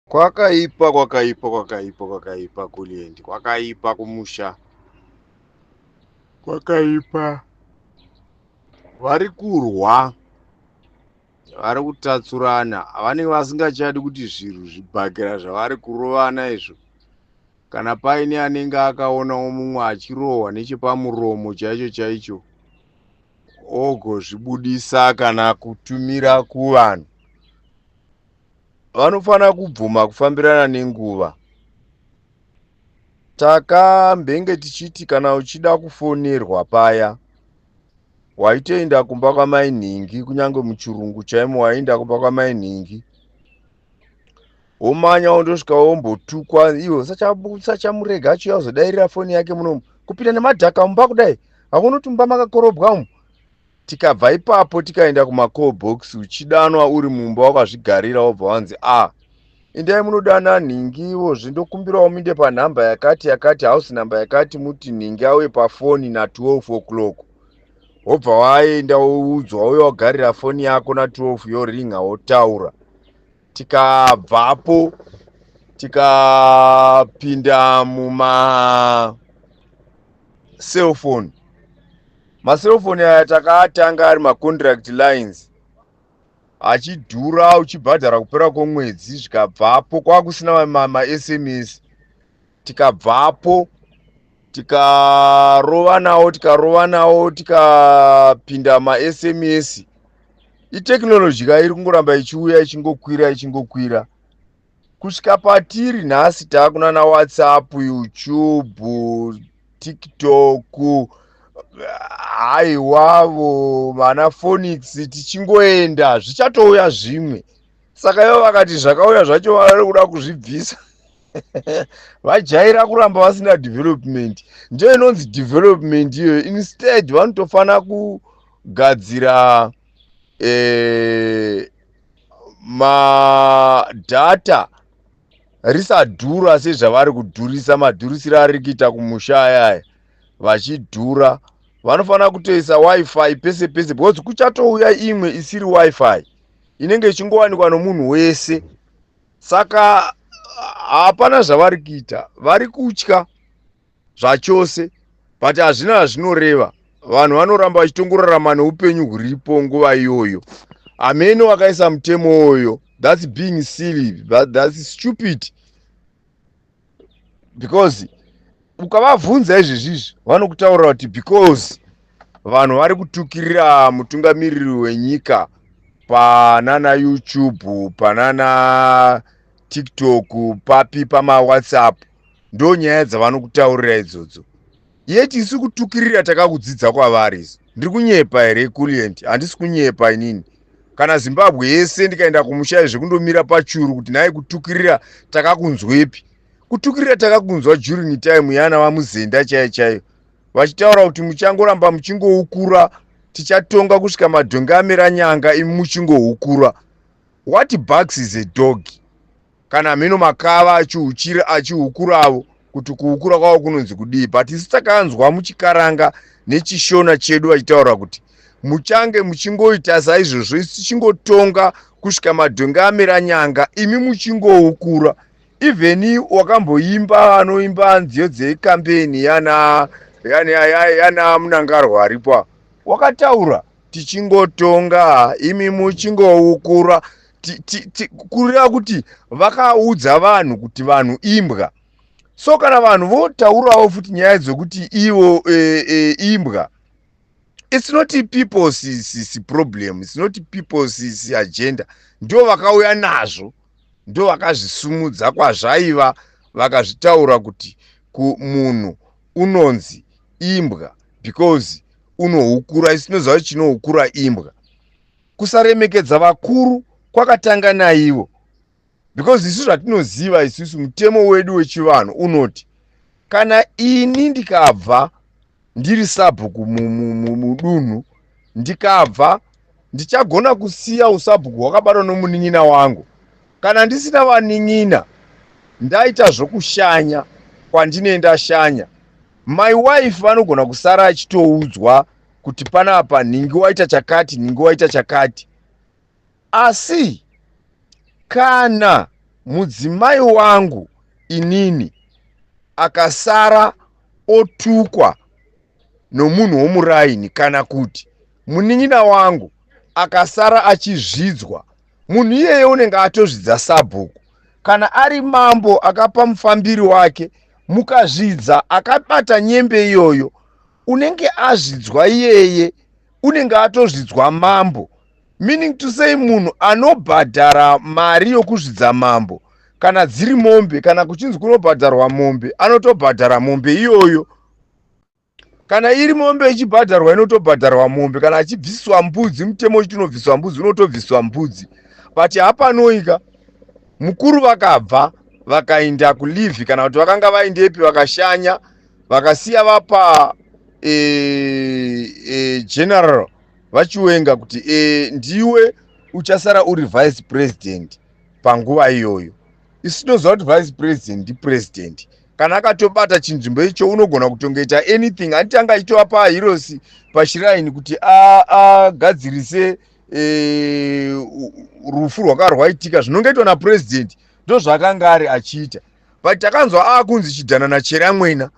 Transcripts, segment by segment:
Kwakaipa kwakaipa kwakaipa kwakaipa Kulient kwakaipa kumusha kwakaipa. Vari kurwa vari kutatsurana vanenge vasingachadi kuti zvinhu zvibhakera zvavari kurovana izvo kana paine anenge akaonawo mumwe achirohwa nechepamuromo chaicho chaicho ogozvibudisa kana kutumira kuvanhu. Vanofanira kubvuma kufambirana nenguva. Takambenge tichiti kana uchida kufonerwa paya waitoenda kumba kwamai nhingi kunyange muchirungu chaimo waienda kumba kwamai nhingi womanya wondosvika wombotukwa iwe usachamurega achiuya kuzodairira foni yake munomu kupinda nemadhaka mumba kudai hakuona kuti mumba makakorobwa umu. Tikabva ipapo tikaenda kumacall box uchidanwa uri mumba wakazvigarira wobva wanzi a ah, indai munodana nhingiwo zvindokumbirawo muinde panhamba yakati yakati house number yakati muti nhingi auye pafoni na12 o'clock. Wobva waenda woudzwa uye wagarira foni yako na12 yoringa wotaura. Tikabvapo tikapinda muma cellphone. Macellphone aya takaatanga ari macontract lines achidhura uchibhadhara kupera kwomwedzi zvikabvapo kwakusina maSMS. Tikabvapo tikarova nawo tikarova nawo tikapinda maSMS. Itechnology ka iri kungoramba ichiuya ichingokwira ichingokwira kusvika patiri nhasi taakunana WhatsApp, YouTube, TikTok, haiwavo vana Phoenix tichingoenda zvichatouya zvimwe. Saka ivo vakati zvakauya zvacho vari kuda kuzvibvisa vajaira kuramba vasina development. Ndiyo inonzi development iyoyo. Instead vanotofana kugadzira madhata risadhura sezvavari kudhurisa madhurisiro ari kuita kumusha ayaya vachidhura. Vanofanira kutoisa Wi-Fi pese pese because kuchatouya imwe isiri Wi-Fi inenge ichingowanikwa nomunhu wese. Saka hapana zvavari kuita, vari kutya zvachose but hazvina zvinoreva. Vanhu vanoramba vachitongorarama neupenyu huripo nguva iyoyo. Hamene wakaisa mutemo uyo, that's being silly, that's stupid because ukavabvunza izvezvizvi vanokutaurira kuti because vanhu vari kutukirira mutungamiriri wenyika panana YouTube, panana TikTok, papi pamaWhatsApp, ndo nyaya dzavanokutaurira idzodzo. Yeti isu kutukirira takakudzidza kwavari isu. Ndiri kunyepa here Kulient? Handisi kunyepa inini. Kana Zimbabwe yese ndikaenda kumusha zvekundomira pachuru kuti nhai kutukirira takakunzwepi? Kutukirira takakunzwa during time yana vaMuzenda chaiyo chaiyo vachitaura kuti muchangoramba muchingoukura, tichatonga kusvika madhongi amera nyanga imi muchingoukura. What barks is a dog. Kana mhino makava achiuchira achiukuravo kuti kuukura kwavo kunonzi kudii, but isu takanzwa muchikaranga nechishona chedu vachitaura kuti muchange muchingoita saizvozvo, isu tichingotonga kusvika madhongi amera nyanga imi muchingoukura. Even wakamboimba anoimba nziyo dzekambeni yana yana yana Mnangagwa aripo wakataura tichingotonga imi muchingoukura, kureva kuti vakaudza vanhu kuti vanhu imbwa. So kana vanhu votaurawo futi nyaya dzokuti ivo imbwa, it's not people's problem, it's not people's agenda. Ndo vakauya nazvo, ndo vakazvisumudza kwazvaiva vakazvitaura kuti munhu unonzi imbwa because unohukura. Isu tinoziva kuti chinohukura imbwa. Kusaremekedza vakuru kwakatanga naivo because isu zvatinoziva isusu mutemo wedu wechivanhu unoti kana ini ndikabva ndiri sabhuku mudunhu, ndikabva ndichagona kusiya usabhuku hwakabatwa nomunin'ina wangu. Kana ndisina vanin'ina, ndaita zvokushanya kwandine ndashanya, my wife vanogona kusara achitoudzwa kuti panapa nhingi waita chakati, nhingi waita chakati. Asi kana Mudzimai wangu inini akasara otukwa nomunhu womuraini, kana kuti munin'ina wangu akasara achizvidzwa, munhu iyeye unenge atozvidza sabhuku. Kana ari mambo akapa mufambiri wake, mukazvidza akabata nyembe iyoyo, unenge azvidzwa iyeye, unenge atozvidzwa mambo. Meaning to say, munhu anobhadhara mari yokuzvidza mambo, kana dziri mombe, kana kuchinzi kunobhadharwa mombe, anotobhadhara mombe iyoyo. Kana iri mombe ichibhadharwa, inotobhadharwa mombe. Kana achibviswa mbudzi, mutemo uchiti unobviswa mbudzi, unotobviswa mbudzi. But hapanoika mukuru vakabva vakaenda kuleave, kana kuti vakanga vaindepi, vakashanya, vakasiya vapa general VaChiwenga kuti ndiwe uchasara uri vice president panguva iyoyo. Isu tinoziva kuti vice president ndipresident. Kana akatobata chinzvimbo icho, unogona kutongoita anything. Handiti anga achitova paHeroes pashrine kuti agadzirise rufu rwakanga rwaitika, zvinongoitwa napurezidendi, ndo zvaakanga ari achiita. But takanzwa aakunzi chidhanana cheramwena.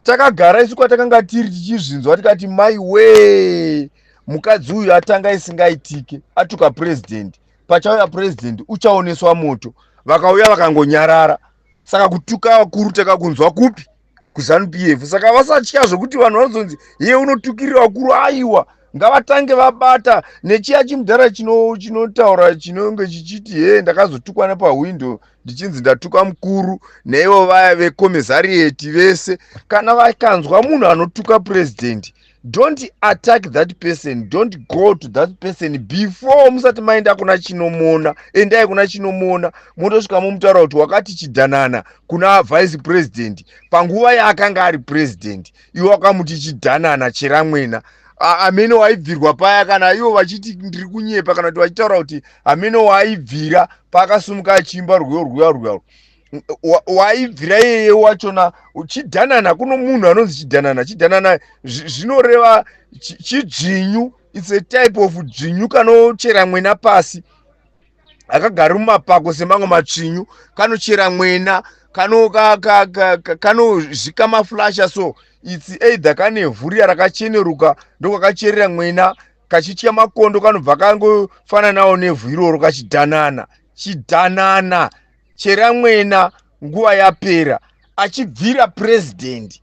Takagara isu kwatakanga tiri tichizvinzwa, tikati, "Mai we, mukadzi uyu atanga isingaitike, atuka purezidendi. Pachauya purezidendi uchaoneswa moto." Vakauya vakangonyarara. Saka kutuka vakuru takakunzwa kupi? KuZANU PF. Saka vasatya zvokuti vanhu vanozonzi ye unotukirira vakuru. Aiwa, ngavatange vabata nechiya chimudhara chinotaura, chinonge chichiti, "He, ndakazotukwa nepahwindo ndichinzi ndatuka mukuru." Naivo vaya vecommissariat vese, kana vakanzwa munhu anotuka purezidendi, don't attack that person, don't go to that person before musati maenda kuna Chinomona. Endai kuna Chinomona, motosvika momutaura kuti wakati chidhanana kuna vice president panguva yaakanga ari president, iwe wakamuti chidhanana cheramwena. Amene waibvirwa paya, kana ivo vachiti ndiri kunyepa, kana kuti vachitaura kuti amene waibvira paakasumuka achiimba rwiyo rwiya rwiya, waibvira iyeye wachona chidhanana. Kuno munhu anonzi chidhanana. Chidhanana zvinoreva chidzvinyu. It's a type of dzvinyu kanochera mwena pasi, akagari mumapako semamwe matsvinyu. Kanochera mwena, kanozvika maflasha. So it's either kane vhu riya rakacheneruka, ndokwakacherera mwena, kachitya makondo, kanobva kangofananawo nevhu iroro. Kachidhanana, chidhanana cheramwena. Nguva yapera achibvira purezidendi,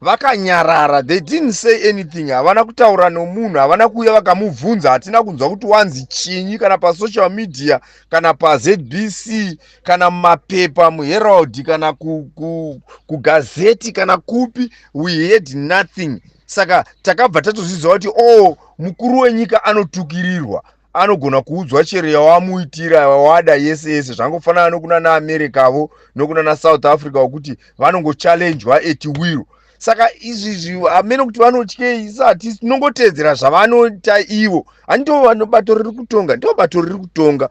vakanyarara. They didn't say anything. Havana kutaura nomunhu, havana kuuya vakamubvunza. Hatina kunzwa kuti wanzi chinyi, kana pasocial media, kana paZBC, kana mumapepa, muHerald, kana kugazeti, kana kupi. We had nothing. Saka takabva tatozviziva kuti, oh, mukuru wenyika anotukirirwa, anogona kuudzwa chero yawamuitira wada yese yese. Zvangofanana nokuna naAmericavo, nokuna naSouth Africa, wekuti vanongochallenjwa at will. Saka izvizvi hamene kuti vanotyei. Sati tinongotedzera zvavanoita ivo. Handito bato riri kutonga? Ndo bato riri kutonga.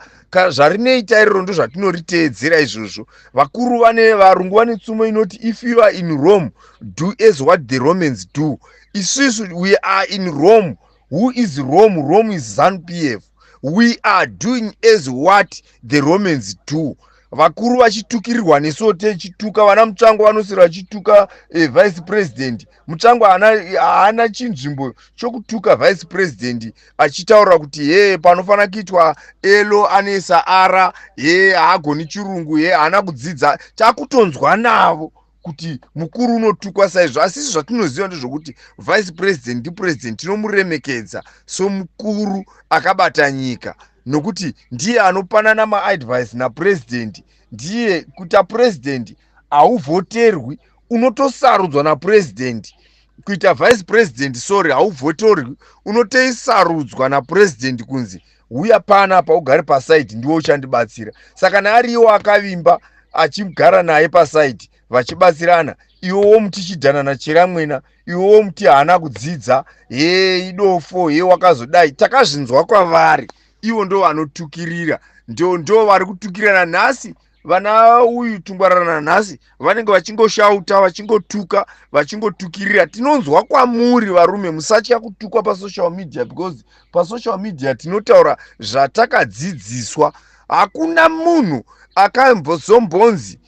Zvarinoita iroro ndo zvatinoritedzera izvozvo. Vakuru vane varungu vane tsumo inoti, "If you are in Rome, do as what the Romans do." Isusu we are in Rome. Who is Rome? Rome is ZANU PF. We are doing as what the Romans do. Vakuru vachitukirirwa, nesuwo techituka. Vana Mutsvango vanoswera vachituka vice president. Mutsvango haana chinzvimbo chokutuka vice president, achitaura kuti he, panofanira kuitwa elo anoisa r, he, haagoni chirungu, he, haana kudzidza. Takutonzwa navo kuti mukuru unotukwa saizvo. Asi isi zvatinoziva ndezvokuti vice president ndipresident, tinomuremekedza somukuru akabata nyika, nokuti ndiye anopanana maadvice napurezidendi. Ndiye kuita purezidendi hauvhoterwi, unotosarudzwa napurezidendi. Kuita vice president, sorry, hauvhoterwi, unotoisarudzwa napurezidendi kunzi uya panapa ugare paside, ndiwe uchandibatsira. Saka kana ariiwo akavimba achigara naye paside vachibatsirana, iwe womuti chidhanana cheramwena, iwe womuti haana kudzidza, he, idofo, he, wakazodai. Takazvinzwa kwavari. Ivo ndo vanotukirira, ndo vari kutukirana nhasi. Vana uyu tungwarana nhasi vanenge vachingoshauta, vachingotuka, vachingotukirira. Tinonzwa kwamuri varume, musatya kutukwa pasocial media, because pasocial media tinotaura zvatakadzidziswa. Hakuna munhu akambozombonzi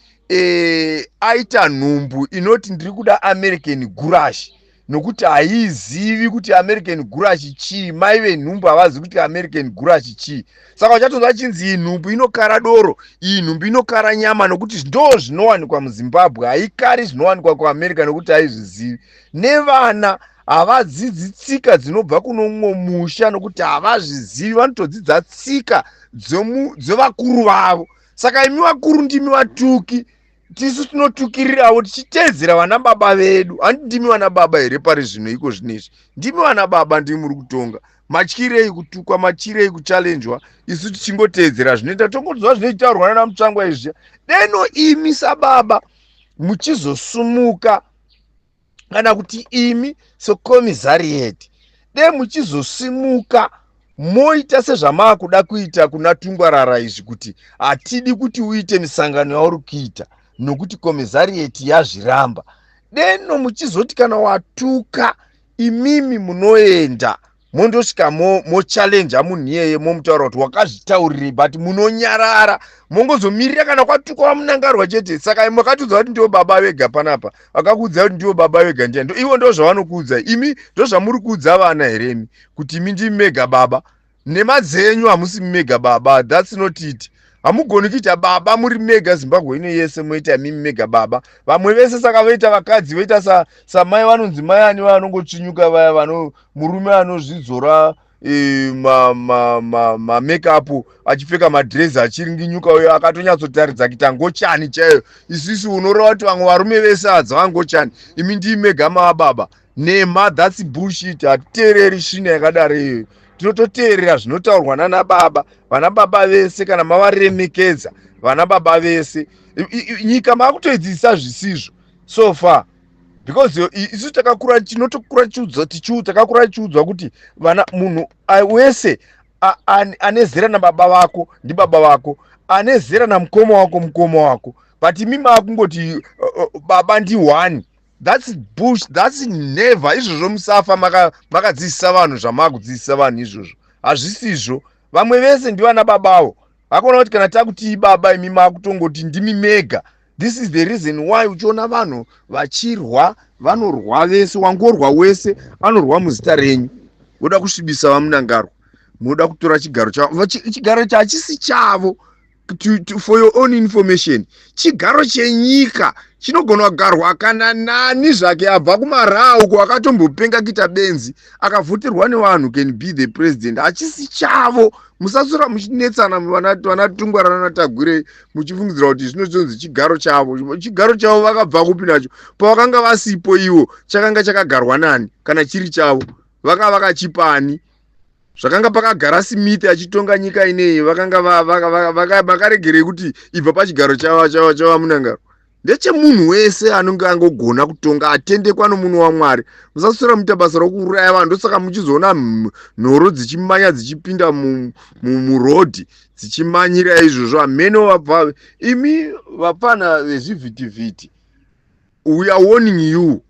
aita nhumbu inoti ndiri kuda American gurashi, nokuti haizivi kuti American gurashi chii. Mai venhumbu havazivi kuti American gurashi chii. Saka uchatonzwa chinzi iyi nhumbu inokara doro, iyi nhumbu inokara nyama, nokuti ndo zvinowanikwa muZimbabwe. Haikari zvinowanikwa kuAmerica nokuti haizvizivi. Nevana havadzidzi tsika dzinobva kuno mumwe musha nokuti havazvizivi. Vanotodzidza tsika dzevakuru vavo. Saka imi vakuru ndimi vatuki, tisu tinotukirirawo tichiteedzera vana baba vedu. Handi ndimi vana baba here pari zvino? Iko zvinezvi ndimi vana baba, ndimi muri kutonga. Matyirei kutukwa? Matyirei kuchallenjwa? Isu tichingoteedzera zvinoita, tongonzwa zvinoitaurwa nana Mutsvangwa izviya. Deno imi sababa muchizosumuka, kana kuti imi secommissariat de muchizosimuka moita sezvamaakuda kuita kuna Tungwarara izvi, kuti hatidi kuti uite misangano yauri kuita nokuti commissariat yazviramba. Deno muchizoti kana watuka, imimi munoenda mondosvika mochallenja munhu iyeye, momutaura kuti wakazvitaurirei, but munonyarara, mongozomirira kana kwatukwa vaMunangarwa chete. Saka makatiudza kuti ndivo baba vega panapa. Vakakuudzai kuti ndivo baba vega ndiani? Ivo ndo zvavanokuudzai. Imi ndo zvamuri kuudza vana here imi, kuti imi ndimi mega baba? Nema dzenyu, hamusi mega baba. That's not it. Hamugoni kuita baba muri mega. Zimbabwe ino yese moita imimi mega baba, vamwe vese saka voita vakadzi, voita samai vanonzi mai ani vanongotsvinyuka vaya, vano murume anozvidzora mamakeup achipfeka madhirezi achiringinyuka, uyo akatonyatsotaridza kuita ngochani chaiyo. Isusu unoreva kuti vamwe varume vese hadza vangochani, imi ndii mega mava baba. Nema, that's bullshit. Hatiteereri svina yakadaro iyoyo. Tinototeerera zvinotaurwa nana baba. Vana baba vese kana mavaremekedza, vana baba vese, nyika maakutoidzidzisa zvisizvo so far, because isu takakura, tinotokura takakura tichiudzwa kuti vana, munhu wese ane zera nababa vako ndibaba vako, ane zera namukoma wako mukoma wako. But imi maakungoti baba ndi one. That's bullshit, that's never izvozvo. Musafa makadzidzisa vanhu zvamaakudzidzisa vanhu izvozvo. Hazvisizvo. Vamwe vese ndivana babavo. Hakona kuti kana takutii baba, imi maakutongoti ndimi mega. This is the reason why uchiona vanhu vachirwa. Vanorwa vese, wangorwa wese anorwa muzita renyu. Voda kusvibisa vaMunangarwa, munoda kutora chigaro chavo. Chigaro chachisi chavo. For your own information, chigaro chenyika chinogona kugarwa kana nani zvake abva kumaraa uko, akatombopenga kuita benzi, akavhoterwa nevanhu, can be the president. Hachisi chavo. Musasora muchinetsana vana Tungwarara naTagwirei, muchifungidzira kuti zvinozonzi chigaro chavo. Chigaro chavo vakabva kupi nacho pavakanga vasipo ivo? Chakanga chakagarwa nani? Kana chiri chavo, vaka vakachipani? Zvakanga pakagara Smith achitonga nyika ineyi, vakanga makaregerei kuti ibva pachigaro chavaMunangarwa? Ndechemunhu wese anonge angogona kutonga, atendekwa nomunhu waMwari. Musaswera muita basa rokuuraya vanhu. Ndosaka muchizoona nhoro dzichimanya, dzichipinda murodhi, dzichimanyira izvozvo. Hameno vabva imi vapfana vezvivhitivhiti. We are warning you,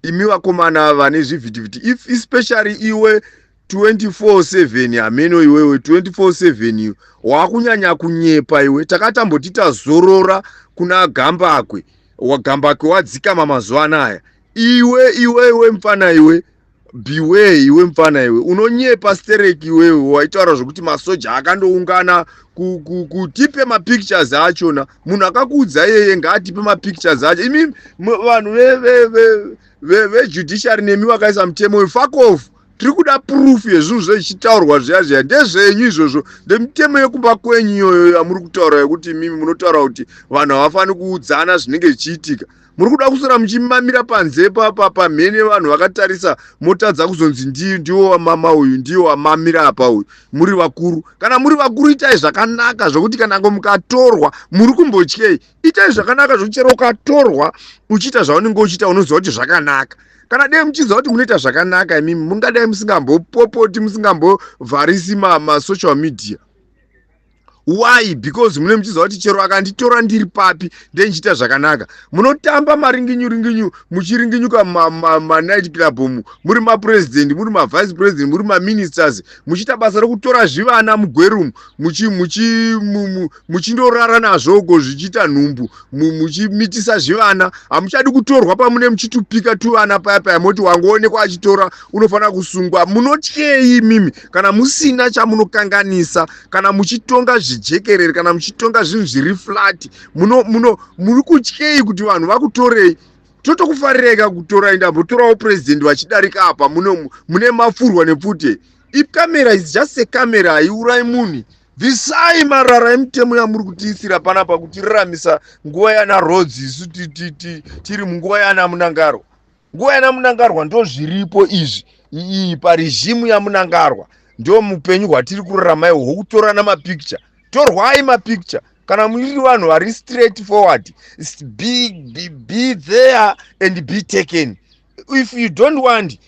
imi vakomana vane zvivhitivhiti, if especially iwe 24/7. Hameno iwewe 24/7 wakunyanya kunyepa iwe. Takatambotita zorora kuna Gambakwe, waGambakwe wadzikama mazuva anaya. Iwe, iwe, iwe mufana iwe, beware. Iwe mufana iwe, unonyepa stereki. Iwewe waitaura zvokuti masoja akandoungana kutipe mapictures achona. Munhu akakuudza iyeye ngaatipe mapictures acho. Imi vanhu vejudiciary nemi vakaisa mutemo wefuck off, tiri kuda proof yezvinhu zvechichitaurwa zviya zviya. Ndezvenyu izvozvo, ndemitemo yekumba kwenyu iyoyo yamuri kutaura, yekuti imimi munotaura kuti vanhu havafani kuudzana zvinenge zvichiitika. Muri kuda kusora muchimamira panze pamhene, vanhu vakatarisa, motadza kuzonzi ndiwo wamama uyu, ndiwo wamamira apa uyu. Muri vakuru, kana muri vakuru, itai zvakanaka zvokuti kana mukatorwa, muri kumbotyei? Itai zvakanaka zvokuti chero ukatorwa uchiita zvaunenge uchiita, unoziva kuti zvakanaka. Kana dai muchiziva kuti munoita zvakanaka imimi, mungadai musingambopopoti, musingambovharisi masocial media. Why? Because mune muchiziva kuti chero akanditora ndiri papi, ndendichiita zvakanaka. Munotamba maringinyu ringinyu, muchiringinyuka manight club umu, muri mapresident, muri mavice president, muri maministers, muchiita basa rokutora zvivana mugwerumu, muchindorara nazvo uko, zvichiita nhumbu, muchimitisa zvivana. Hamuchadi kutorwa pamune muchitupika tuvana paya paya, moti wangoonekwa achitora unofanira kusungwa. Munotyei mimi kana musina chamunokanganisa? Kana muchitonga zvijekerere, kana muchitonga zvinhu zviri flat, muri kutyei kuti vanhu vakutorei? Totokufarirei kakutorai. Ndambotorawo president vachidarika apa, mune mafurwa nepfute. Icamera is just a camera, haiurai munhu. Bvisai marara emutemo yamuri kutiisira panapa kutiraramisa nguva yana Rhodes. Isu tiri munguva yana Munangarwa. Nguva yana Munangarwa ndo zviripo izvi. Iyi paregime yaMunangarwa ndo mupenyu hwatiri kurarama ihwo hwokutorana mapicture. Torwai mapicture kana muri vanhu vari straight forward. Be there and be taken. If you don't want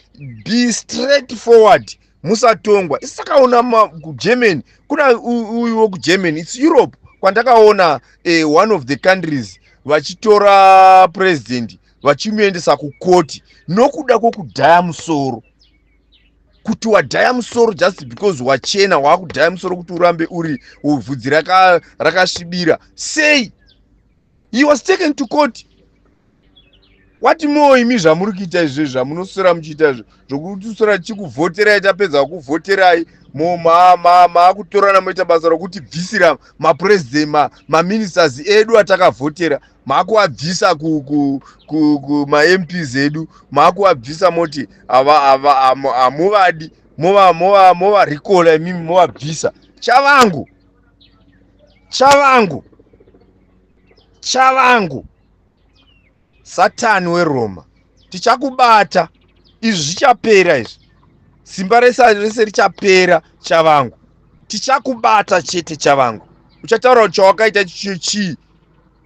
be straight forward, musatongwa. Isakaona kuGermany, kuna uyu wekuGermany, it's Europe kwandakaona one of the countries vachitora president vachimuendesa kukoti nokuda kwokudhaya musoro, kuti wadhaya musoro just because wachena, waakudhaya musoro kuti urambe uri vhudzi rakasvibira sei. He was taken to court. What more imi zvamuri kuita izvezvi, zvamunoswera muchiita izvo zvokutiswera tichikuvhoterai, tapedza kuvhoterai, maakutorana moita basa rokuti bvisira mapresident, maministers edu atakavhotera, maakuvabvisa kumaMPs edu, maakuvabvisa, moti hamuvadi, movarecalla imimi, movabvisa. Chavangu, Chavangu, Chavangu, Satani weRoma, tichakubata. Izvi zvichapera izvi, simba rese rese richapera. Chavangu, tichakubata chete. Chavangu, uchataura kuti chawakaita chicho chii?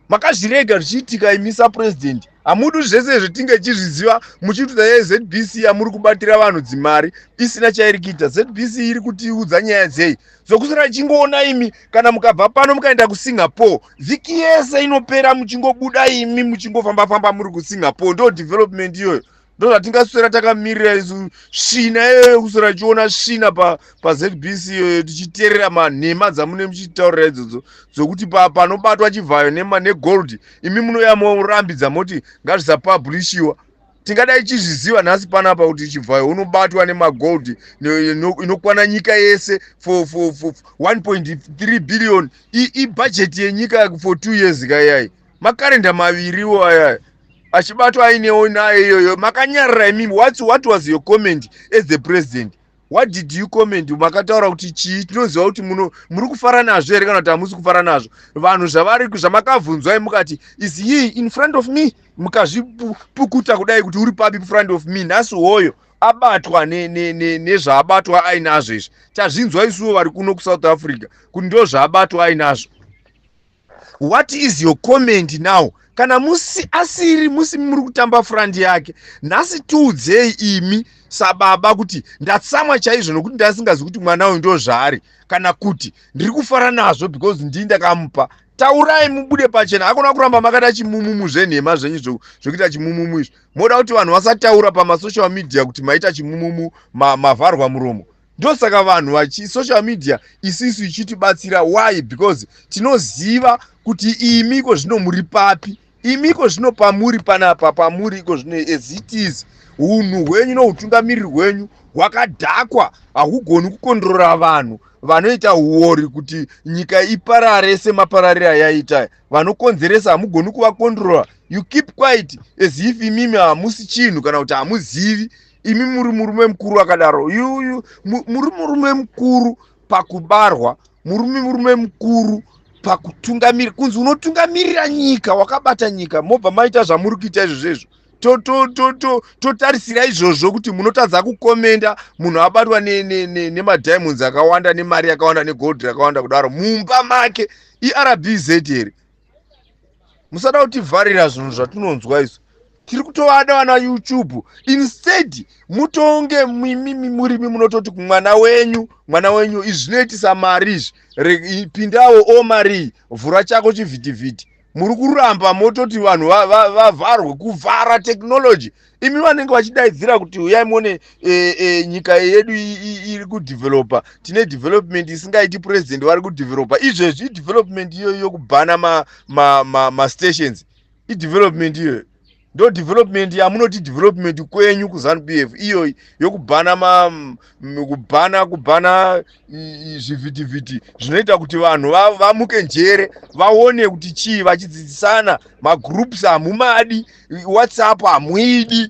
Makazvirega zvichiitika imi sapurezidendi. Hamudi zvese zvetinge tichizviziva, muchitiudza yeZBC yamuri kubatira vanhu dzimari isina chairi kuita. ZBC iri kutiudza nyaya dzei dzokusara ichingoona imi? Kana mukabva pano mukaenda kuSingapore, vhiki yese inopera muchingobuda imi, muchingofamba-famba muri kuSingapore. Ndo development iyoyo? Ndo zvatingaswera takamirira isu, svina iyoyo, kuswera tichiona svina paZBC iyoyo, tichiteerera manhema dzamune muchitaurira idzodzo dzokuti panobatwa Chivhayo negold, imi munoya morambidza, moti ngazvisapublishiwa. Tingadai chizviziva nhasi panapa kuti Chivhayo unobatwa nemagold inokwana nyika yese for 1.3 billion, ibhajeti yenyika for 2 years kaiyai, makarenda maviriwo ayaya achibatwa ainewo nayo iyoyo. Makanyarara imimi. What was your comment as the president? What did you comment? Makataura kuti chii? Tinoziva kuti muno muri kufara nazvo here kana kuti hamusi kufara nazvo? Vanhu zvavari zvamakabvunzwai, mukati, "Is he in front of me?" Mukazvipukuta kudai kuti uri papi front of me? Nhasi hoyo abatwa nezvaabatwa ainazvo izvi. Tazvinzwa isuwo vari kuno kuSouth Africa kuti ndo zvaabatwa ainazvo. What is your comment now? Kana musi asiri musi muri kutamba front yake nhasi, tiudzei imi sababa kuti ndatsamwa chaizvo nokuti ndasingazi kuti mwana uyu ndo zvaari, kana kuti ndiri kufara nazvo because ndii ndakamupa. Taurai, mubude pachena. Hakuna kuramba makada chimumumu zvenhema zvenyu zvokuita chimumumu izvi. Moda kuti vanhu vasataura pamasocial media kuti maita chimumumu, mavharwa muromo. Ndosaka vanhu vachi social media isisu ichitibatsira. Why? Because tinoziva kuti imiko zvino muri papi, imiko zvino pamuri panapa, pamuri iko zvino as it is. Unhu hwenyu noutungamiriri hwenyu hwakadhakwa, hahugoni kukondrora vanhu vanoita uori kuti nyika iparare semaparariro ayaita. Vanokonzeresa hamugoni kuvakondrora. You keep quiet as if imimi hamusi chinhu kana kuti hamuzivi. Imi muri murume mukuru akadaro, muri murume mukuru pakubarwa, murume murume mukuru pakutungamirira, kunzi unotungamirira nyika, wakabata nyika, mobva maita zvamuri kuita izvozvo. Totarisira izvozvo kuti munotadza kucommenta munhu abatwa nemadiamonds akawanda, nemari yakawanda, negold rakawanda kudaro mumba make. IRBZ here? Musada kutivharira zvinhu zvatinonzwa isu. Tiri kutovada vana YouTube. Instead mutonge mimimi murimi munototi kumwana wenyu, mwana wenyu, izvi zvinoitisa mari izvi, pindawo omari, vhura chako chivhitivhiti. Muri kuramba mototi vanhu vavharwe, kuvhara technology. Imi vanenge vachidaidzira kuti uyai muone nyika yedu iri kudhevhelopa, tine development isingaiti, president vari kudhevhelopa izvezvi. Idevelopment iyoyo yokubhana mastations, ma idevelopment iyoyo? Ndo development yamunoti development kwenyu kuZANU PF iyoyi, yokubhana, kubhana zvivhitivhiti zvinoita kuti vanhu vamuke njere, vaone kuti chii, vachidzidzisana magroups? Hamumadi WhatsApp, hamuidi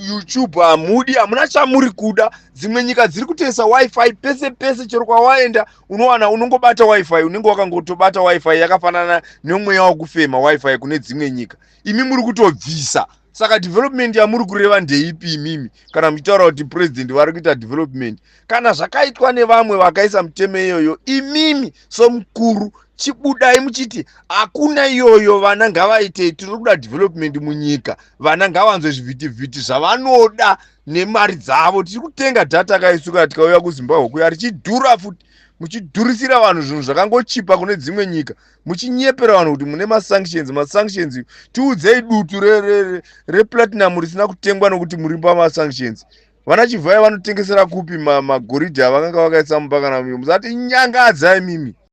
YouTube, hamudi, hamuna chamuri kuda. Dzimwe nyika dziri kutoisa Wi-Fi pese pese, chero kwawaenda unowana unongobata Wi-Fi, unenge wakangotobata Wi-Fi, yakafanana nemweya wekufema Wi-Fi kune dzimwe nyika. Imi muri kutobvisa. Saka development yamuri kureva ndeipi imimi, kana muchitaura kuti president vari kuita development, kana zvakaitwa nevamwe vakaisa mutemo iyoyo? Imimi somukuru chibudai muchiti hakuna iyoyo, vana ngavaitei, tiri kuda development munyika, vana ngavanzwe zvivhitivhiti zvavanoda nemari dzavo. Tiri kutenga data kaisu kana tikauya kuZimbabwe kuya richidhura futi, muchidhurisira vanhu zvinhu zvakangochipa kune dzimwe nyika, muchinyepera vanhu kuti mune masanctions. Masanctions, tiudzei dutu replatinum risina kutengwa nokuti muri pamasanctions. Vana Chivhai vanotengesera kupi magoridhe avakanga vakaisa mumba? Kana musati nyangadza imimi.